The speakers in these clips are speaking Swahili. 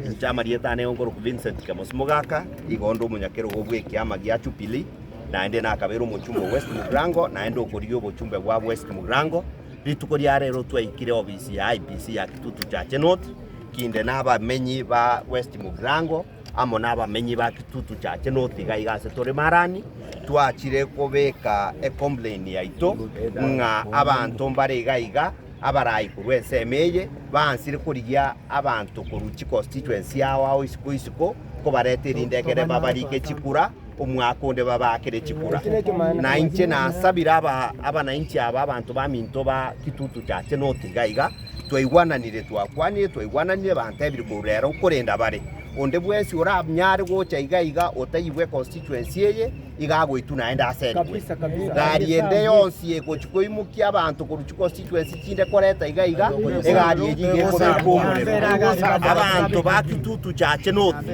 Inche amarieta ane nkorokwa Vincent Kemosi Mogaka, igo onde omonyakerogo bw'ekiama gia Jubilee, naende nakabeire omochumbe o West Mugirango, naende okorigia obochumbe bwa West Mugirango. Rituko ria rero twaikire ofisi ya IEBC ya Kitutu Chache North, kinde nabamenyi ba West Mugirango amo nabamenyi ba Kitutu Chache North iga iga ase tore Marani, twachire kobeka ecomplain yaito ng'a abanto mbare iga iga abarai korwa ensemo eye baansire korigia abanto korwa chiconstituency ao ao isiko isiko kobareta erinde ekere babarike chikura omwaka onde babaakere chikura. Na inche nasabire aba abanainchi aba abanto baminto ba Kitutu Chache North iga iga, twaigwananire twakwanire twaigwananire bantebire korwa rero nkorenda bare. Onde bwensi oranyare gocha iga iga otaibwe econstituency eye iga agoitwa naende aserigwe. Gari ende yonsi egochi koimokia abanto korwa chiconstituency chinde koreta iga iga, egari eyio iga ekobekwa omorero. Abanto ba Kitutu Chache North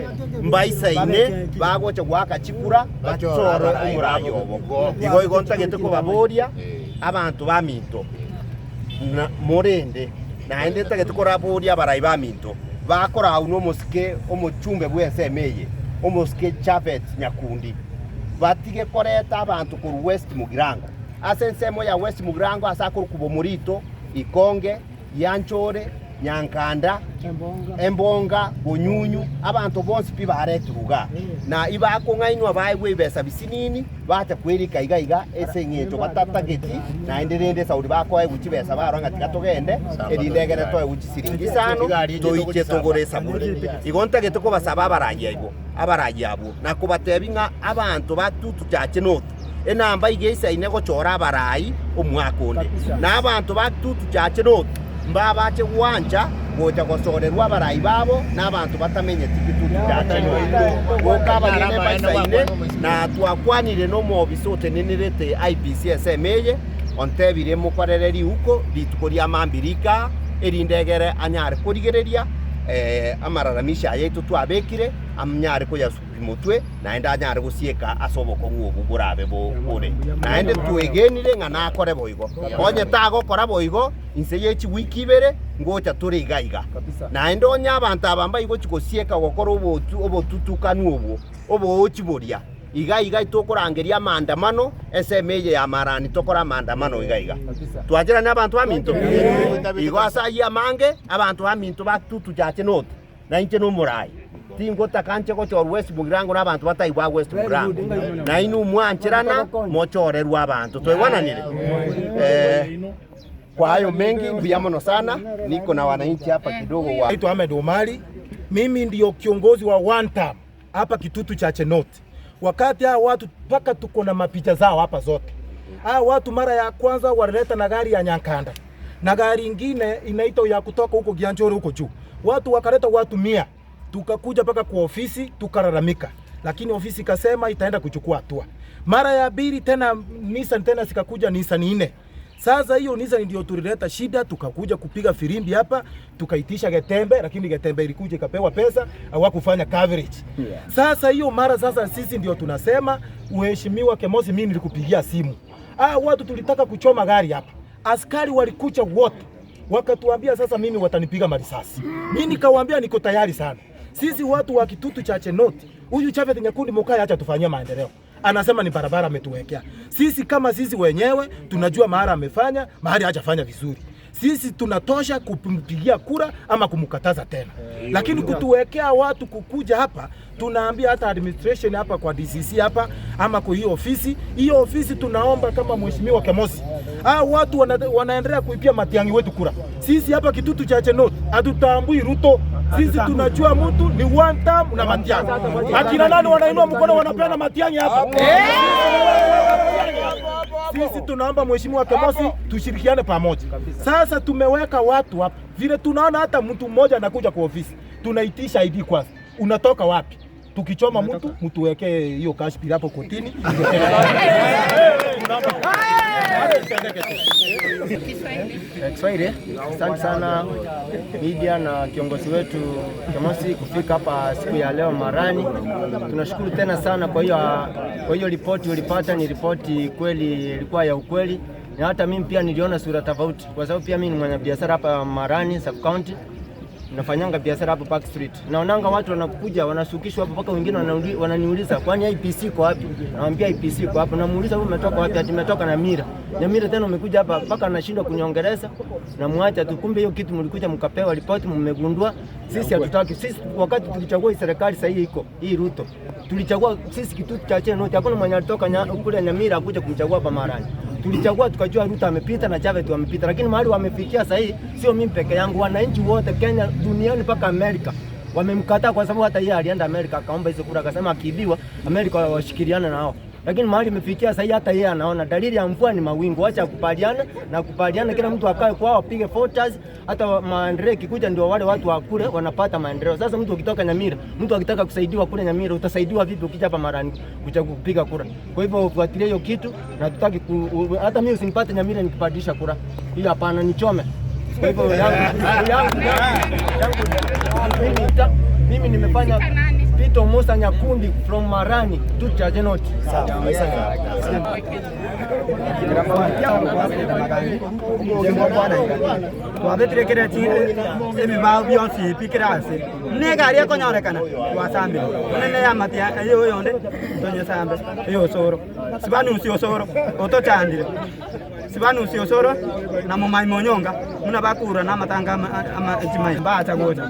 mbaisaine bagocha goaka chikura bachore omorai obo. Igo igo ntagete kobaboria abanto baminto na morende, naende ntagete koraboria abarai baminto bakorau nomosike omochumbe bw'ensemo eye, omosike Japhet Nyakundi, batige koreta abanto korwa West Mugirango. Ase ensemo ya West Mugirango ase akorokwa Bomorito, Ikonge, Gianchore, Nyankanda, Embonga, Bonyunyu, abanto bonsi pi baretirwe igaa, na ibakong'ainwa baegwe ebesa bisinini, bacha kwerika iga iga ase eng'encho batatageti, naende rende esauri bakoegwa chibesa barora ng'a tiga togende, erinde egere toegwe chisiringi isano, toiche togore esabuni. Igo ntagete kobasaba abarai aibo, abarai abwo, na kobatebia ng'a abanto ba Tutu Chache North, Enamba iga eisaine gochora abarai omwaka onde, na abanto ba Kitutu Chache North mbabache gwancha gocha gosorerwa abarai babo na abanto batamenyeti Kitutu Chache North. Goka abanyene mbaisaine, na twakwanire nomobisa otenenerete IEBC ensemo eye, ontebirie mokorere riuko rituko ria mambia rika, erinde egere anyare korigereria amararamisho ayaito twabekire, anyare koyasukia motwe, naende anyare gosieka ase obokong'u obwo borabe bore. Naende twegenire ng'a nakore boigo. Onye tagokora boigo, inse ye chiwiki ibere ngocha tore iga iga. Naende onye abanto aba mbaigochi gosieka gokora obotutukanu obwo, oboochi boria, iga iga tokorangeria amaandamano, ensemo eye ya Marani tokore amaandamano iga iga. Twancherane abanto baminto? Igo ase ayio amange, abanto baminto ba Kitutu Chache North, Na inche nomoraai, tingotaka nche gochorwa West Mugirango na abanto batai ba West Mugirango. Na inwe mwancherana mochorerwe abanto. Twaigwananire? Eh, kwa hayo mengi mbuya mono sana, niko na wananchi hapa kidogo wa Naitwa Ahmed Omari, mimi ndio kiongozi wa one term hapa Kitutu Chache North. Wakati hawa watu mpaka tuko na mapicha zao hapa zote. Hawa watu mara ya kwanza walileta na gari ya Nyankanda na gari ingine inaitwa ya kutoka huko Gianchore huko juu. Watu wakaleta watu 100, tukakuja mpaka kwa ofisi tukalalamika, lakini ofisi ikasema itaenda kuchukua hatua. Mara ya pili tena Nissan tena zikakuja Nissan nne. Sasa hiyo Nissan ndio tulileta shida, tukakuja kupiga firimbi hapa, tukaitisha Getembe, lakini Getembe ilikuja ikapewa pesa, hawakufanya coverage. Sasa hiyo mara sasa sisi ndio tunasema uheshimiwa Kemosi, mimi nilikupigia simu. Ah, watu tulitaka kuchoma gari hapa. Askari walikuja wote wakatuambia sasa mimi watanipiga marisasi. Mimi nikawaambia niko tayari sana. Sisi watu wa Kitutu Chache North, huyu Japhet Nyakundi Mokaya acha tufanyie maendeleo. Anasema ni barabara ametuwekea. Sisi kama sisi wenyewe tunajua mahali amefanya, mahali hajafanya vizuri. Sisi tunatosha kumpigia kura ama kumkataza tena. Lakini kutuwekea watu kukuja hapa, tunaambia hata administration hapa kwa DCC hapa ama kwa hiyo ofisi, hiyo ofisi tunaomba kama mheshimiwa Kemosi. Hao watu wanaendelea kuipia Matiang'i wetu kura. Sisi hapa Kitutu Chache North hatutambui Ruto. Sisi tunajua mtu ni one term na Matiang'i. Akina nani wanainua mkono wanapenda Matiang'i hapa? Sisi tunaomba mheshimiwa Kemosi tushirikiane pamoja. Sasa tumeweka watu hapa, vile tunaona hata mtu mmoja anakuja kwa ofisi, tunaitisha ID kwanza, unatoka wapi? Tukichoma mtu mtuwekee hiyo cash bill hapo kotini. Kiswahili. Asante sana media na kiongozi wetu Kemosi kufika hapa siku ya leo Marani. Tunashukuru tena sana kwa hiyo ripoti ulipata, ni ripoti kweli ilikuwa ya ukweli, na hata mimi pia niliona sura tofauti, kwa sababu pia mimi ni mwanabiashara hapa Marani sub county, Nafanyanga biashara hapo Park Street. Naonanga watu wanakuja wanasukishwa hapo mpaka wengine wananiuliza kwani IEBC iko wapi? Nawaambia IEBC iko hapo. Namuuliza wewe umetoka wapi? Ati nimetoka Nyamira. Nyamira tena umekuja hapa mpaka anashindwa kuniongeleza. Namwacha tu. Kumbe hiyo kitu mlikuja mkapewa ripoti mmegundua. Sisi hatutaki. Sisi wakati tulichagua hii serikali sasa hii iko hii Ruto. Tulichagua sisi Kitutu Chache North. Hakuna mwenye alitoka kule Nyamira akuja kumchagua hapa Marani. Tulichagua tukajua Ruto amepita na Japhet wamepita, lakini mahali wamefikia sasa hii sio mimi peke yangu, wananchi wote Kenya, duniani mpaka Amerika wamemkataa, kwa sababu hata yeye alienda Amerika akaomba hizo kura, akasema akiibiwa Amerika washikiliane nao. Lakini mahali imefikia sasa hii hata yeye anaona dalili ya mvua ni mawingu. Acha kupaliana na kupaliana, kila mtu akae kwao apige photos. Hata maendeleo ikikuja ndio wale watu wa kule wanapata maendeleo. Sasa mtu ukitoka Nyamira, mtu akitaka kusaidiwa kule Nyamira, utasaidiwa vipi ukija hapa Marani kuja kupiga kura? Kwa hivyo ufuatilie hiyo kitu na tutaki hata mimi usinipate Nyamira nikibadilisha kura. Hiyo hapana, nichome. Kwa hivyo yangu mimi nimefanya Peter Musa Nyakundi from Marani to Chache North. Twabetire ebibao bionsi pi kirasi negari ekonyorekana twasambire onene yamatia eyo yonde tonyesambe eyo osoro sibanusi osoro otochandire sibanusi osoro na mumai monyonga muna bakura na amatanga ama chimai bacha gocha.